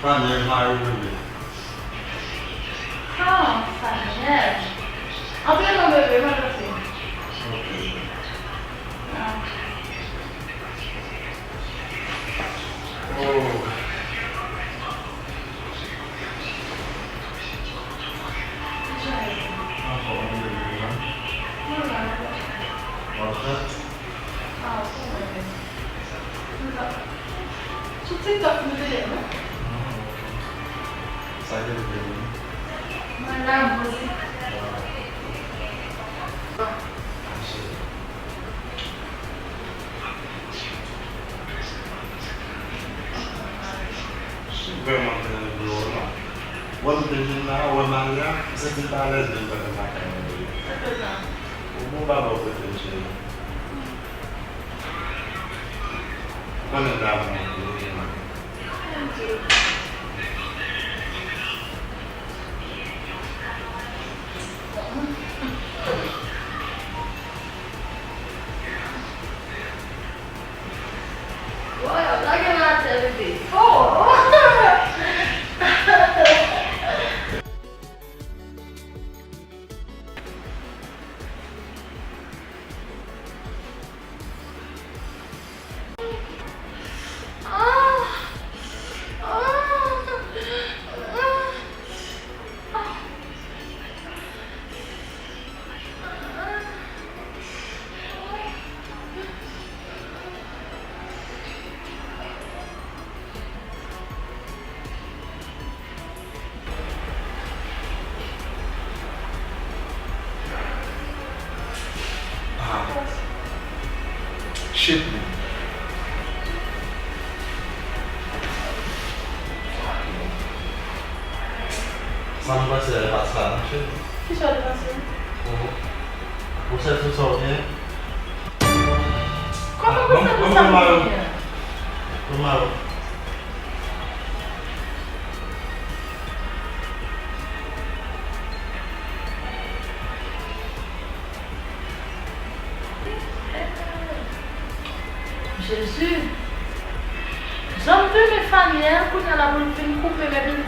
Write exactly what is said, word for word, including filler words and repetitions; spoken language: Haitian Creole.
Fanyèl, mari bebe. Ah, Fanyèl. Antre non, bebe, mwen antre. Ok. Ah. Oh. Anfòm, bebe, wi. Mwen la, mwen la. W ap fè? Ah, sou mwen menm. Sou TikTok nou te ye, non? Ah, ok. Sa gen byen, wi. Mwen la, mwen zi. Ah. Ah, cheri. Vrèman, mwen te nan biwo, non. Wè m te vin la, wè Maria, m santi m pa alèz menm pandan m lakay mwen, bebe. Ou bon, pa bò kote m, cheri. Ou konnen m damou anpil, wi, man. Woy, w ap lage m atè, bebe. Oh! Ah. Shit, man. Sa m panse a e pa sa, non, cheri. Kisa w te panse? Oh. Ou sèl sou sa w gen? Kòman pou sèl sou sa m gen? Ban m mare w. Jezi! Jan m renmen Fanyèl, kounye a la pou l vin koupe m epi l